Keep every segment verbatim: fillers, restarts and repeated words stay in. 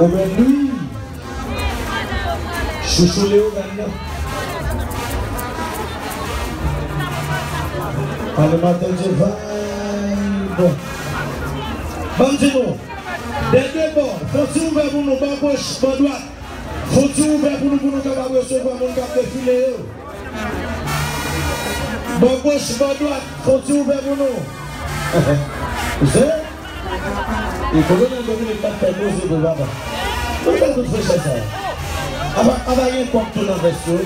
Obèd Lwi. Chouchou Leyogàn nan. Animatè Djevay. Bon. Ban m di nou, dè de bò, fon ti ouvè pou nou, bò goch, bò dwat. Fon ti ouvè pou nou, pou nou kapab resevwa moun k ap defile yo. Bò goch, bò dwat, fon ti ouvè pou nou. Ou se? E kolonèl Dominik pa t fè koze pou papa. Ou fè tout frechè sa. Apa, apa gen kòb tou nan vès yo.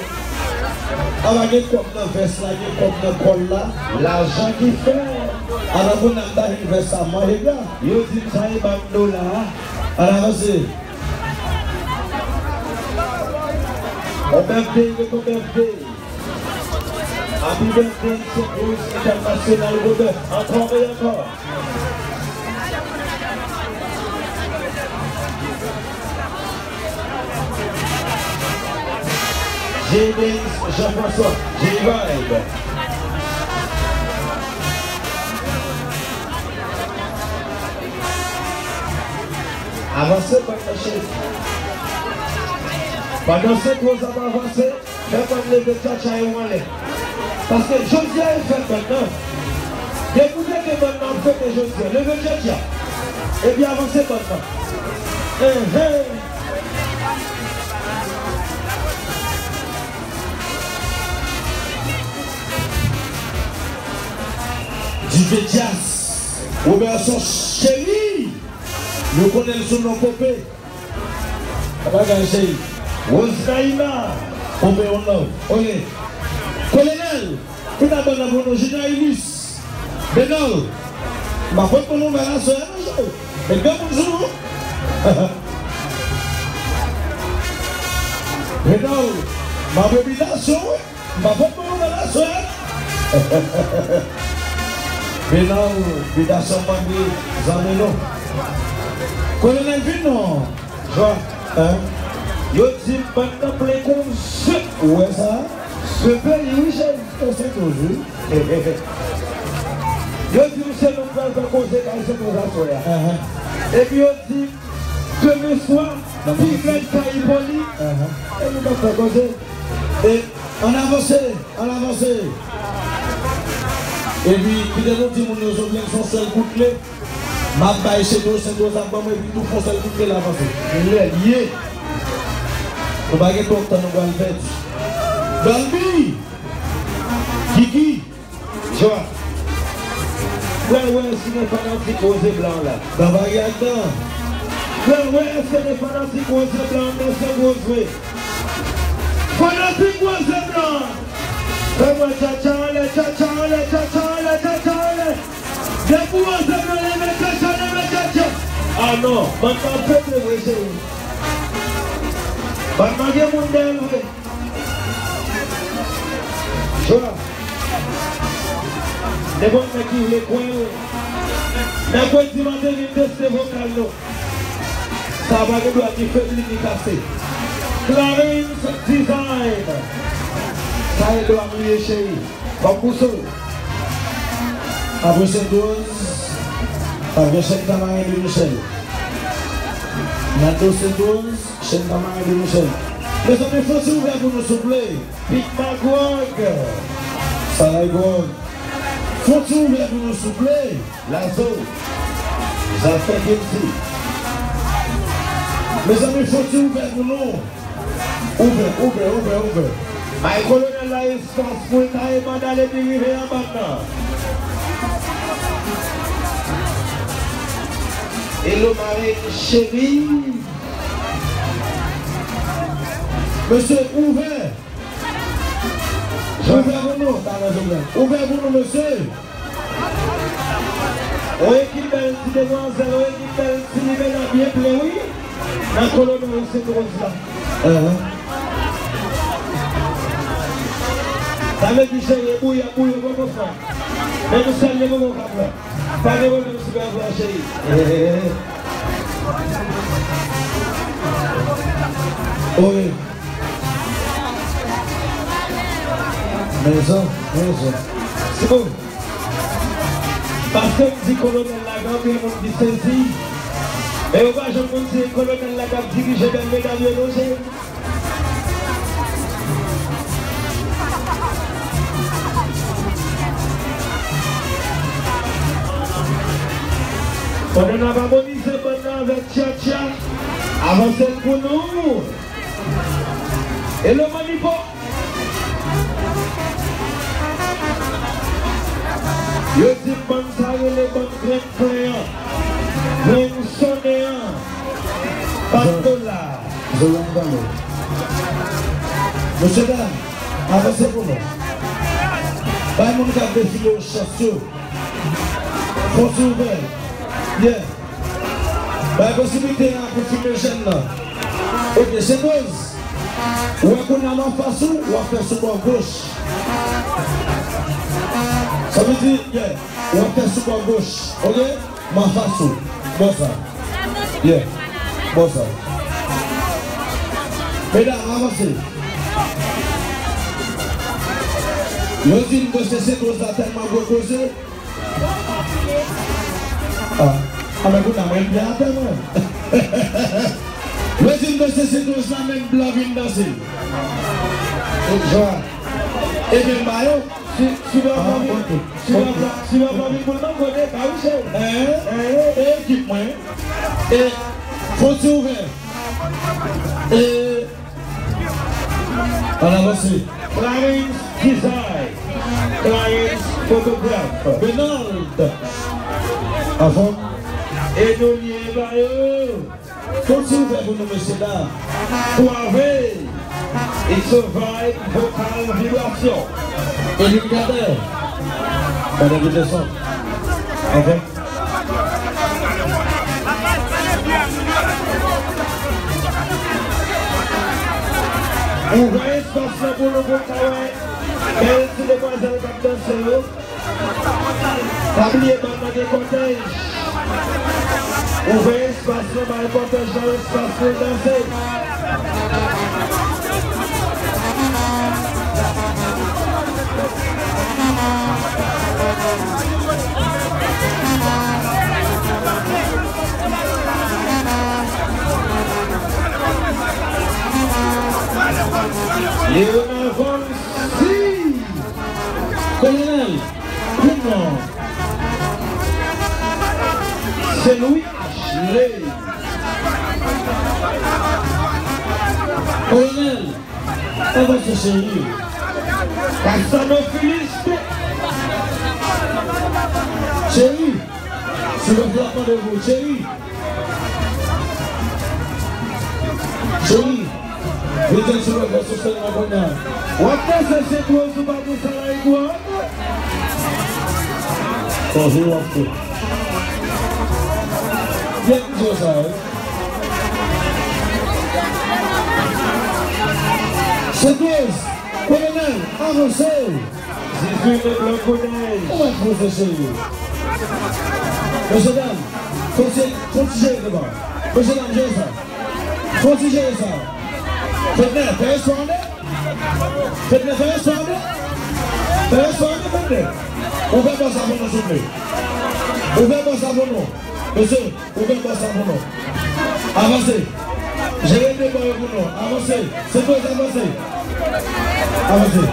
Apa gen kòb nan vès la, gen kòb nan kòl la. Lajan ki fè. Apa pou n ap ta vin vès sa manje gra. Yo di m sa e bann dola. Ann avanse. On birthday, ret on birthday. Happy birthday, Sent Roz Entènasyonal Wobè. Ankò e ankò. J-Dens Jean-François, J-Vibe. Avanse, pandan se, pandan se koz ap avanse, fè bann leve tchatcha yo anlè. Paske jodi a e fèt bann nan. Depi w teke bann nan ap fete jodi a, leve tchatcha. Epi avanse bann nan. Enhen. D J Jazz, Robertson Chéri, nou konnen l sou non Pope. Sa bagay cheri. Rose Naïma. Pope on love. Ok. Kolonèl, kou nan bann nan pou nou, Junior Ilus. Benòl. M pa pot bon nouvèl aswè a non cheri. Met granmoun sou nou. Benòl, m ap evitasyon wi. M pa pot bon nouvèl aswè a. Benòl, evitasyon mande zanmi nou. Kolonèl vin non. Jwa. Hein? Yo di m bann nan plen kon ze. Ou wè sa? Ze peyi wi cheri. Yo se toujou. Yo di m se nou k pral fè koze kay Sent Roz aswè a. Epi yo di m demen swa, pi grèd kay Ipolit. E nou k ap fè koze. E ann avanse, ann avanse. Epi kite nou di moun yo, jodi a se yon sèl kout kle. M ap bay Sent Roz, Sent Roz ap ban mwen, epi tou fon sèl kout kle l avanse. Lè l ye. Nou pa gen twòp tan, nou pral pèdi. Dolby! Kiki! Jwa. Pral wè si gen fanatik Roze Blan la. Nan bagay dan. Pral wè èske gen fanatik Roze Blan nan Sent Roz vre. Fanatik Roze Blan! Fè mwen tchatcha anlè, tchatcha anlè, tchatcha anlè, tchatcha anlè! Depi w ansanm nan leve tchatcha, leve tchatcha. Ah non, bann nan pete vre cheri. Bann nan gen moun dèyè l vre. Jwa. Nenpòt nèg ki vle kwè l, mèkredi maten vin teste vokal nou. Sa pa gen dwa ni febli ni kase. Clarins Design. Sa e dwa m li ye cheri. Kòm pou sou. Apre Sent Roz, apre Sent Tamaren de Michel. Nan do Sent Roz, Sent Tamaren de Michel. Mezanmi, fon ti ouvè pou nou souple. Big Mac Grog. Sa la Grog. Fon ti ouvè pou nou souple. Lazo. Zafè Guilty. Mezanmi, fon ti ouvè pou nou. Ouvè, ouvè, ouvè, ouvè. Bay kolonèl la espas pou l ta epadale epi rive anba nan. Hello, Marine chérie. Mesye, ouvè. Ouvè pou nou, talè jovenel. Ouvè pou nou, mesye. Yon ekip bèl ti demwazèl, yon ekip bèl ti limena byen plen, wi. Nan kolonèl Sent Roz la. Sa vle di cheri, e bouyi, ap bouyi, poko fè. Men nou sèl li poko ka pran. Pa gen pwoblèm, sipèvwa cheri. Wi. Mezon, mezon. Se bon. Paske m di kolonèl la gen anpil moun ki sezi. E yo pa janm konn se kolonèl la k ap dirije bèl medam yo non, cheri. Pandan n ap amonize bann nan avèk tchatcha, avanse l pou nou. Hello, Manipo. Yo di bann sa rele bann grenn flen an, grenn sonnen an. Pandola. Zoran Dalo. Mesye dam, avanse pou nou. Bay moun k ap defile yo chans yo. Fon ti ouvè. Yeah. Bay posiblite a pou fimijèn nan. Ok, se doz. Ou wè kounye a m anfas ou, w ap fè sou bò goch. Sa vle di, yeah, w ap fè sou bò goch. Ok? M anfas ou. Bò sa. Yeah. Bò sa. Medam, avanse. Yo di m ke se se doz la tèlman gwo koze. Ah, a men kounye a mwen byen atè mwen. Yo di m ke se se doz la menm blan vin danse. E jwa. Ebyen m ba yo. Si, si blan blan vin, si blan blan, si blan blan vin pou l nan kote, ba wi cheri. Hein? Hein? E ekip mwen. E fon ti ouvè. E Ann avanse. Clarence Design. Clarence Photograph. Benald. Avan. E nou lye ba yo. Fon ti ouvè pou nou, mesye dam. Suave. It's a vibe, vokal, vibrasyon. Eliminatè. Gade Peterson. Avan. Ouvè espas lan pou nou, pou n ka wè bèl ti demwazèl k ap danse yo. Pa bliye, bann nan gen kòtèj. Ouvè espas lan, bay kòtèj lan espas pou l danse. Leonard Fonsi. Kolonèl, kounye a. Se Louis Ashley. Kolonèl, avanse cheri. Cassano Philippe. Cheri, si w ap mande pou cheri. Cheri, vin jwenn sou rezo sosyal mwen kounye a. W ap panse se twòz ou pa gen salari pou an? Konjou w ap fè. Byen di w sa, wi. Se twòz. Kolonèl, avanse. Dizuit le blan kounèj. Ou mèt poze cheri. Mesye dam, fon ti, fon ti jere devan. Mesye dam, jere sa. Fon ti jere sa. Fètnè, fè respè w ande. Fètnè, fè respè w ande. Fè respè w ande, Fètnè. Ouvè bò sa pou nou, souple. Ouvè bò sa pou nou. Mesye. Ouvè bò sa pou nou. Avanse. Jere de bò yo pou nou. Avanse. Se twòz, avanse. Avanse.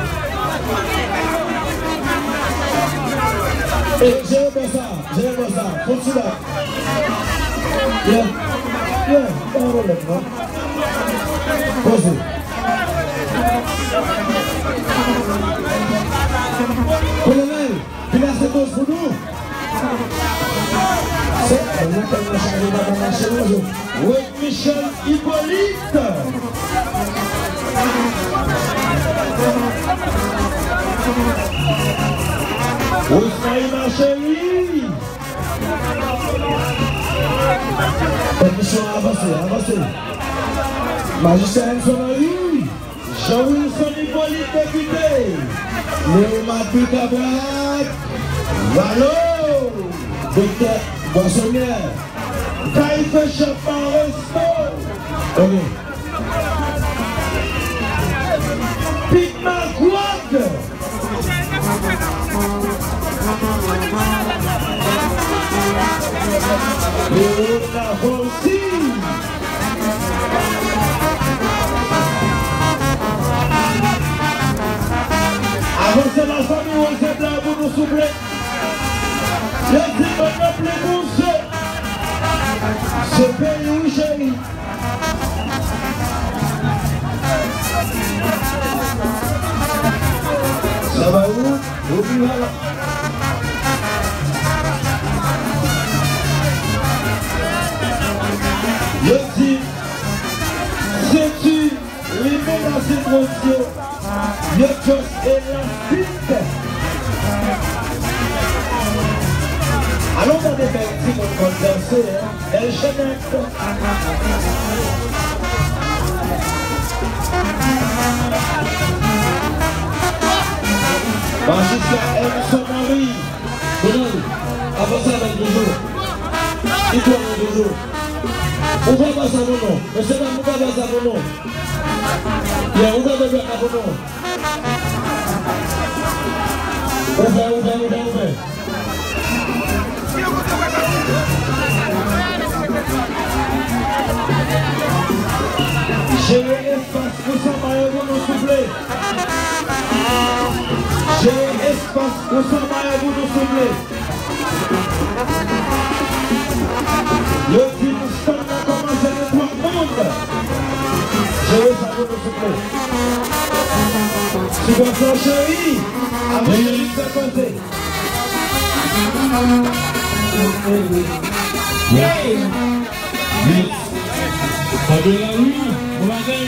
E jere bò sa. Jere bò sa. Fon ti la. Yeah. Yeah. Pa gen pwoblèm, non. Poze. Kolonèl. Vin ase poz pou nou. Se, mwen tèlman chaje, pa ka mache non, je. Rod Michel Hyppolite. Rosemary Marchery. Pèmisyon avanse, avanse. Majistra Enson Henry. Jean Wilson Hyppolite, depite. Léomar Picabrat. Valo. Doktè Poisonnière. Kay Fè Chèf Maresto. Ok. Pit Magwad. Léon Lafonsi. Yo di, senti limen nan zil Bondye, yo just elastik. Alon gade bèl timoun konn danse, hein? Bèl Jeanette. Majistra Elson Henry. Donald, avanse avè l toujou. Li twò lwen toujou. Ou ka fè sa pou nou. Mesye dam, ou ka fè sa pou nou. Yeah, ou ka fè sa pou nou. Ouvè, ouvè, ouvè, ouvè. Jere espas pou sanba yo pou nou, souple. Jere espas pou sanba yo pou nou, souple. Yo di nou stand nan kòmanse gen twòp moun. Jere sa pou nou, souple. Sou bò sa, cheri. Avan cheri fè koze. Hey! Yes. Fabiola, wi, bon bagay.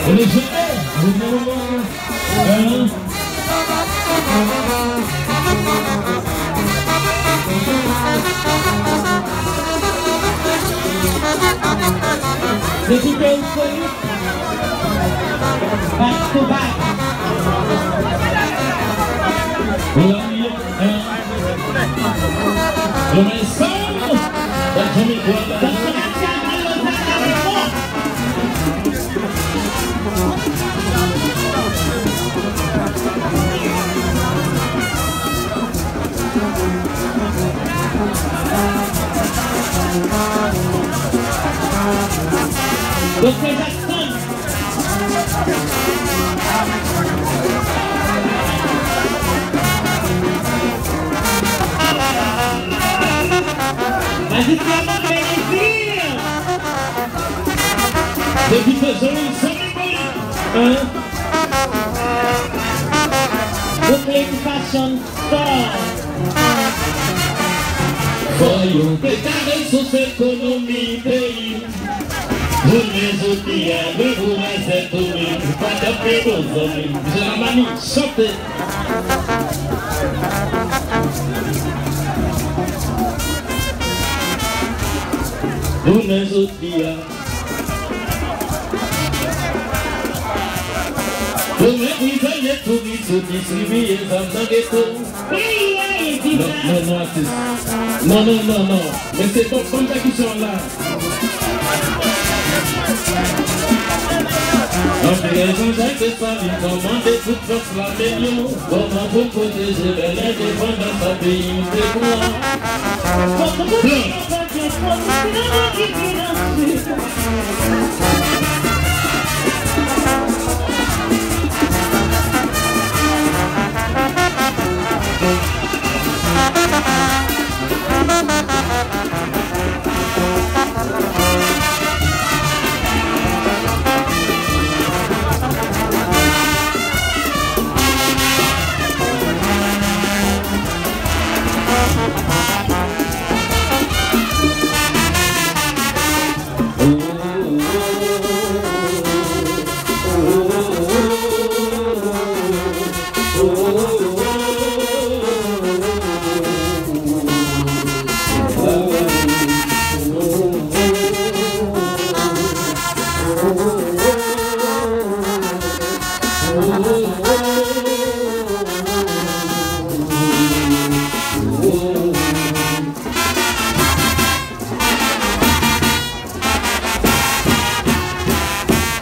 Elejene, avèk nou, bon bagay. Hein? Depi ke ou solid, back to back. Bon bagay. Doktè Jackson. Majistra Marc Benezir. Depi Sezon, Sony Boy. Hein? Brooklyn Fashion Store. Fò yo dekare sous ekonomi peyi. Jounen jodi a, dekouraje tou menm, pa kanpe bon zanmi. Jean Mani, chante. Jounen jodi a. Pou meprizè, tou distribiye zam nan geto. Non, non, non, atis. Non, non, non, non. Men se bon, ban m fè kesyon an la. Anpil Jean-Jacques Dessalines mande tout fòs lame yo. Kòman pou n pwoteje bèl endepandans sa peyi m te pran? Blan.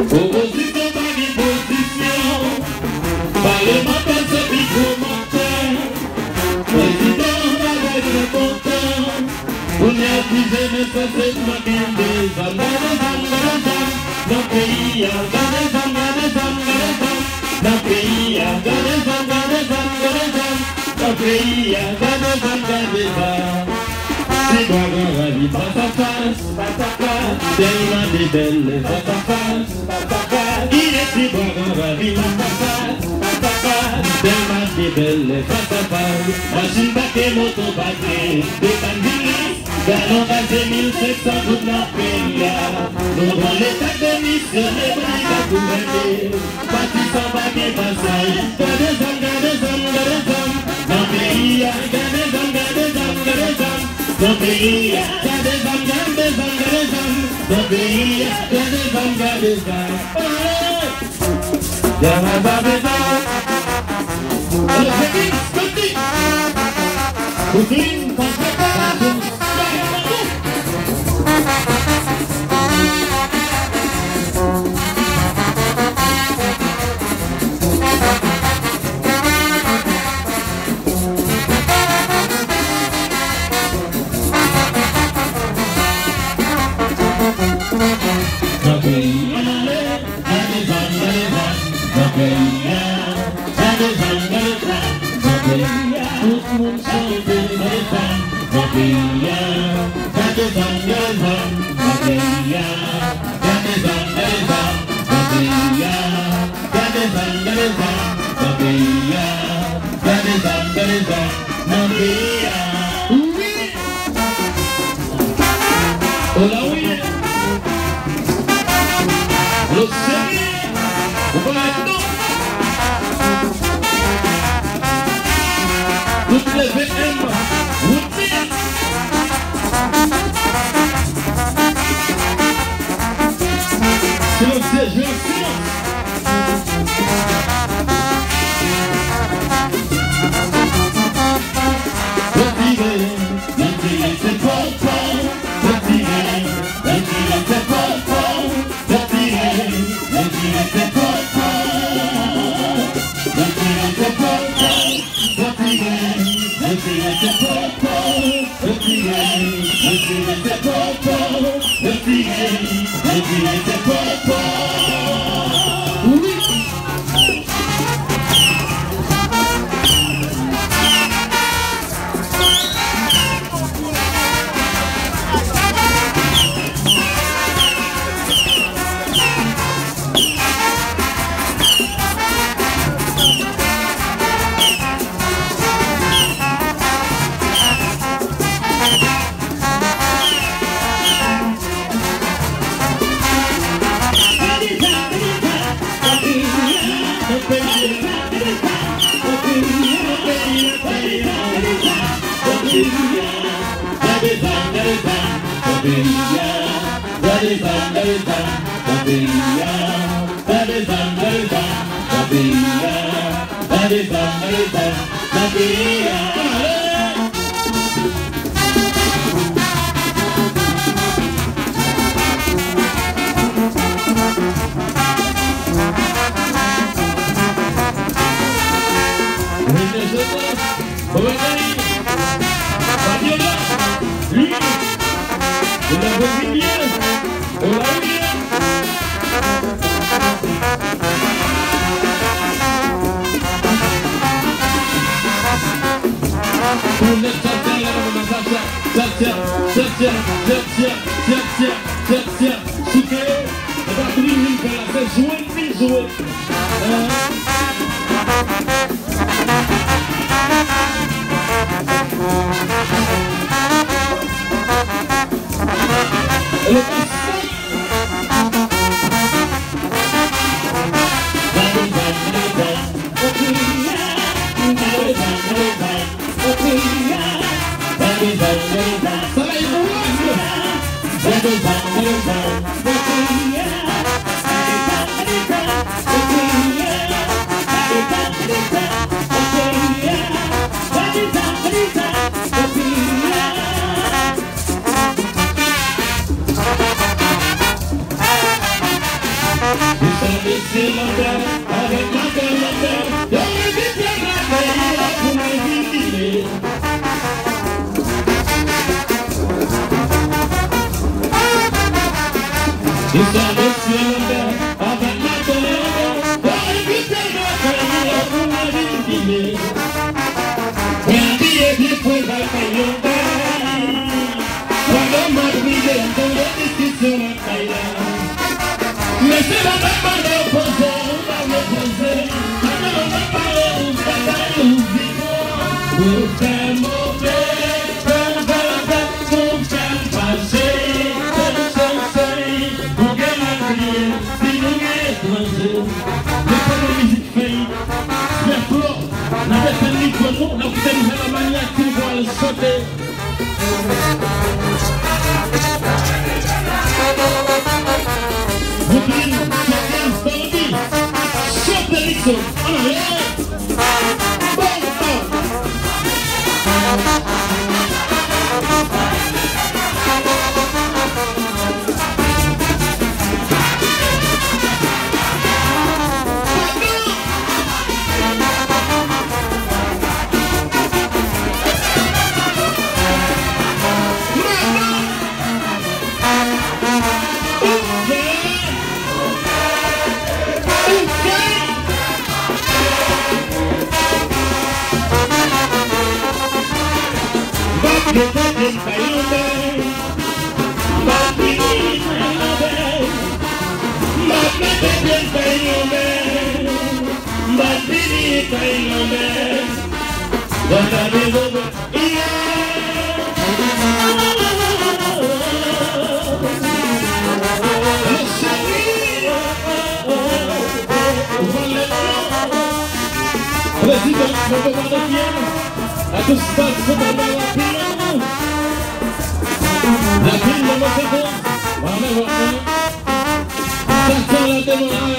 Opozisyon pa gen pozisyon. Palemantè se pi gwo mantè. Prezidan an pa bay trè kontan. Kounye a ti jenès sanse pa kenbe zam. Gade zam, gade zam nan peyi a. Gade zam, gade zam, gade zam nan peyi a. Gade zam, gade zam, gade zam nan peyi a. Gade zam, gade zam. Tibwa Gran Ravin fas a fas. Dèyè de bèl fas a fas. Kiyès Tibwa Gran Ravin? Bèl mache bèl lè fas a fas. Machin pake, moto pake, desann vin lis. Galon gaz de mil senk san goud nan peyi a. Nou vòlè tak demisyone, brigad gouvène. Pati sa pa gen pasaj. Gade zam, gade zam, gade zam nan peyi a. Gade zam, gade zam, gade zam nan peyi a. Gade zam, gade zam, gade zam nan peyi a. Gade zam, gade zam. Hey! Yama Babeta. Alò, Félix, Félix. Brooklyn, Brooklyn. Nan peyi a, gade zam, gade zam, nan peyi a, gade zam, gade zam, nan peyi a, tout moun chante, gade zam, nan peyi a, gade zam, gade zam, nan peyi a, gade zam, gade zam, nan peyi a, gade zam, gade zam, nan peyi a, gade zam, gade zam, nan peyi a. Wi! Hola, wi! Lo seri! Ou konèt nou? Tout leve M! Wout li! Silans, se jwe silans! Retire, retire, se popo. Retire, retire, se popo. Retire, retire, se popo. Retire, se popo. Retire, retire, se popo. Retire, retire, se popo. Retire, retire, se popo. Wi. Gade zam, gade zam, nan peyi a. Gade zam, gade zam, nan peyi a. Gade zam, gade zam, nan peyi a. Gade zam, gade zam, nan peyi a. Ale! Rene Joseph, Romani, Fabiola, Louis, Donald Rodriguez, Olaoye. Pou nèg Satya, la, la, la, Satya, Satya, Satya, Satya, Satya, Satya, souke, e pa plim li fè la, se jwe li jwe. Mesye Lambert avèk madanm Lambert, yo envite m lakay yo pou mwen vin dine. Mesye Lambert avèk madanm Lambert, yo envite m lakay yo pou mwen vin dine. Mwen abiye byen, fre, bay fè yon bay. Pandan m ap rive, m tande diskisyon lakay la. Mesye Lambert mande w poze, ou pa vle poze. Pandan m ap pale, Ann ale! Bon, bon! Prezidan, mwen te mande fiyèl. Atis Bas, mwen te mande rapid nan nou. Rapid nan mwen se bon. Mwen mwen mwen. Sa sa la te mwen.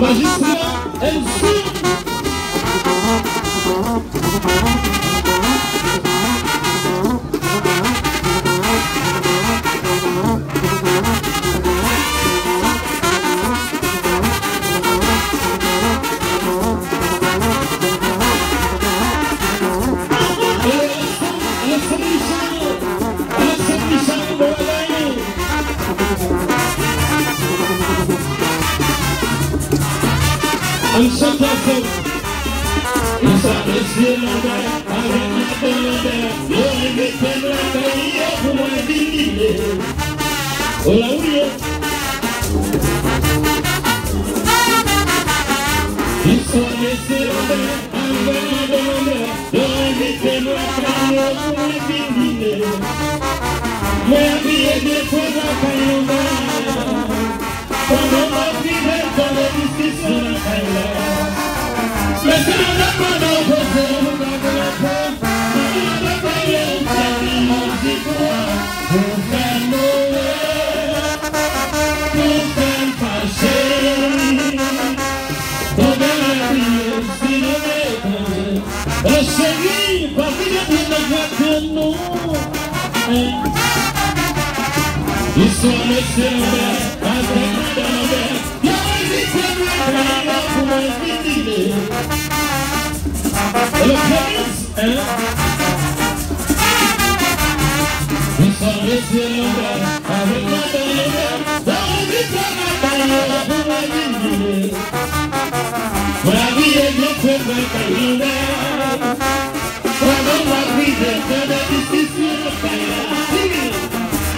Majistra Elson. Ann chante ansanm. Bonswa, mesye Lanbè, avèk madan Lanbè, yo envite m lakay yo pou mwen vin dine. Ola, wi. Bonswa, mesye Lanbè, avèk madan Lanbè, yo envite m lakay yo pou mwen vin dine. Mwen abiye byen, frè, lakay Lanbè. Pandan m ap rive, tande diskisyon lakay la. Mesye, madan, pandan w poze, ou pa vle pran. Pandan w ap pale, ou fè mizik ou an, ou fè m wè, ou fè m fache. Ou byen abiye, si nou etranjè. Ey, cheri, pa vin antre nan graten non. Ey. Istwa mesye Lanbè avèk madan Lanbè. Yo envite m lakay yo pou mwen vin dine. Hello, Prince, hein? Istwa mesye Lanbè avèk madan Lanbè. Yo envite m lakay yo pou mwen vin dine. Mwen abiye byen, frè, mwen kay Lanbè. Pandan m ap rive, tande diskisyon lakay la.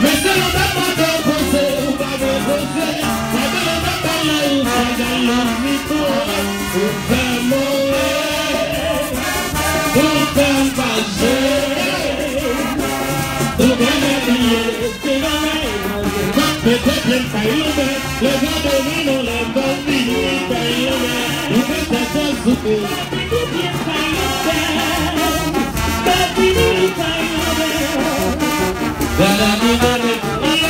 Mesye Lanbè, pandan w poze, ou pa vle poze. Pandan Lanbè pale, ou fè galon mikwo. Ou fè m wè, ou fè m fache. Ou byen abiye, se bagay manje. Mete pye m kay Lanbè, lè gade mwen non lè m vini kay Lanbè. Ou mete tèt ou sou kou. Mete pye m kay Lanbè, m vini kay Lanbè. Gade mwen, gade mwen.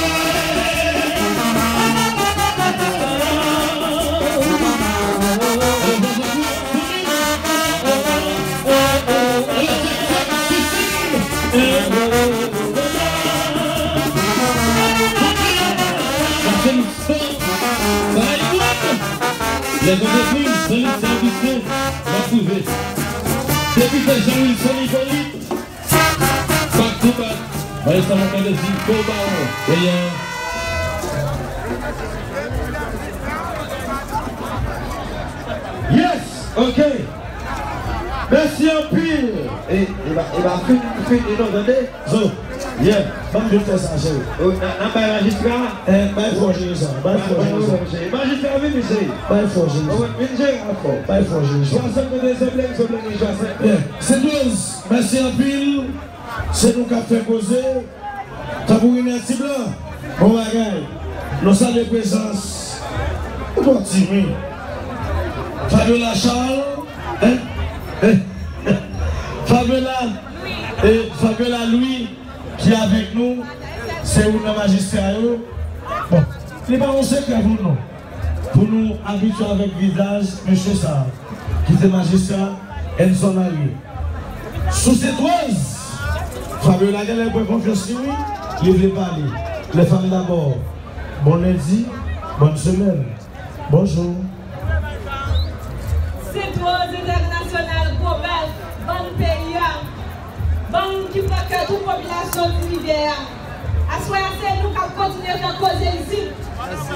Lèzantrepri, Jean-Luc Service, Depite Jean-Wilson Hyppolite, back to back. Bay sa mwen tande di ko bawon. Eya. Yes, ok. Mèsi anpil. E, e ba, e ba fin, fin, e non, tande. So, yeah, ban m jis fè sa, cheri. Oh, n a, n a bay majistra. Eh, bay fò jere sa, bay fò jere sa. Majistra vini, cheri. Bay fò jere sa. Oh, vin jere a fò. Bay fò jere sa. Swasannde, senk, senk, senk. Yeah. Sentwòz, mèsi anpil. Se nou k ap fè koze. Tankou Rinè Ti Blan. Bon bagay. Nou salye prezans. Ou twò timid. Fabiola Charles. Hein? Fabiola. E Fabiola Louis ki avèk nou, se youn nan majistra yo. Bon, li pa yon sekrè pou nou. Pou nou abitye avèk vizaj mesye sa a, ki se majistra Enson Marie. Sou Sentwòz, Fabiola genlè pran konfyans li, wi. Li vle pale. Les femmes d'abord. Bon lendi, bòn semèn. Bonjou. Sentwòz entènasyonal, gwo bèf, bann peyi a, bann ki pran kè tout popilasyon Ti Rivyè a. Aswè a, se nou k ap kontinye fè koze isit.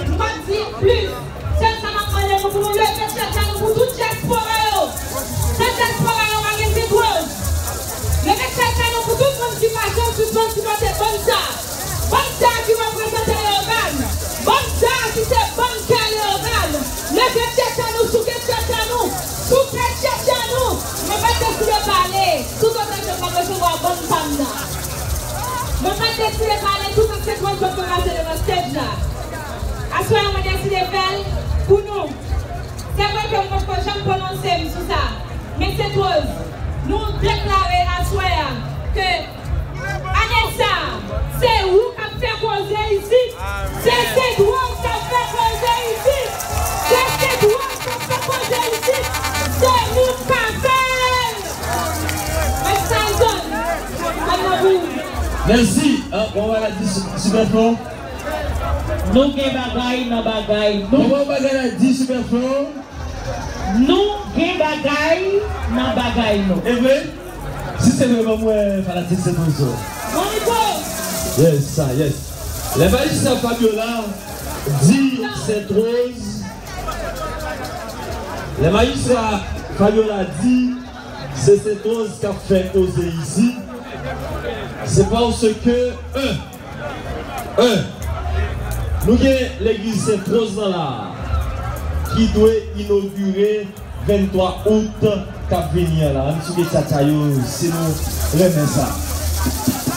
M p ap di plis. Sèl sa m ap mande nou, pou nou leve tèt nou pou tout dyaspora yo. San dyaspora yo, pa gen Sentwòz. Leve tèt nou pou tout moun ki pa janm sispann sipòte bann sa. Bann sa ki reprezante Leyogàn. Bann sa ki se bann kè Leyogàn. Leve tèt nou, souke tèt nou, souke tèt nou. Mwen pa t deside pale toutotan ke m p ap resevwa bann sa m nan. Mwen pa t deside pale toutotan Sentwòz p ap pase devan stage la. Aswè a, mwen deside fè l pou nou. Se vre ke m potko janm pwononse m sou sa, men Sentwòz, nou deklare aswè a ke ane sa a, se ou k ap fè koze isit. Se Sentwòz k ap fè koze isit. Se Sentwòz k Mèsi. Ah, bon, voilà, di Su- Superflo. Nou gen bagay nan bagay nou. Bon, bagay la, di Superflo. Nou gen bagay nan bagay nou. E vre? Si se vre, ban mwen fanatik Sentwoz yo. Yes, sa, yes. Lè majistra Fabiola di Sentwoz, lè majistra Fabiola di se Sentwoz k ap fè koze isit, se paske, en, en, nou gen legliz Sentwoz nan la a, ki dwe inogire venntwa out k ap vini an la. Ann souke tchatcha yo si nou renmen sa.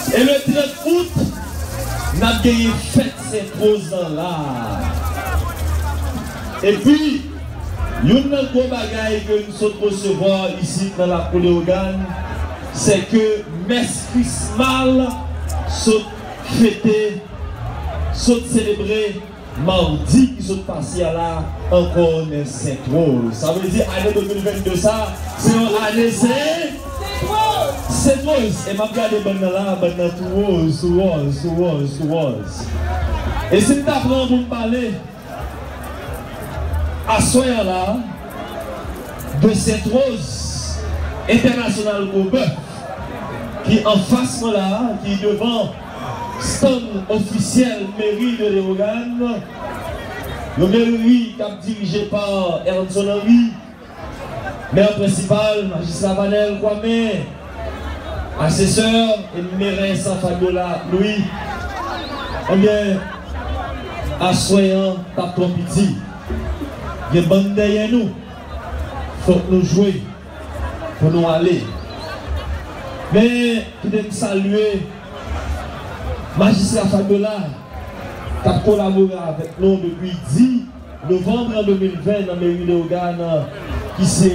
E le trant out, n ap genyen fèt Sentwoz nan la a. Epi, youn nan gwo bagay ke n sot resevwa isit nan lakou Leyogàn, se ke mès Krismal sot fete, sot selebre madi ki sot pase a la ankò nan Sentwoz. Sa vle di ane de mil vennde sa, se yon ane se Sentwoz. E m ap gade bann nan la, bann nan tou woz, tou woz, tou woz, tou woz. E si m ta pran pou m pale, aswè an la, de Sentwoz Entènasyonal Gwo Bèf, ki anfas mwen la, ki devan stand ofisyèl meri de Leyogàn, yon meri k ap dirije pa Ernson Henry, mè prensipal, majistra Vanel Kwame, asesè e merès Fabiola Louis. Ebyen, aswè an p ap twò piti. Gen bann dèyè nou. Fòk nou jwe pou nou ale. Men, kite m salye majistra Fabiola k ap kolabore avèk nou depi dis novanm de mil ven nan meri Leyogàn, ki se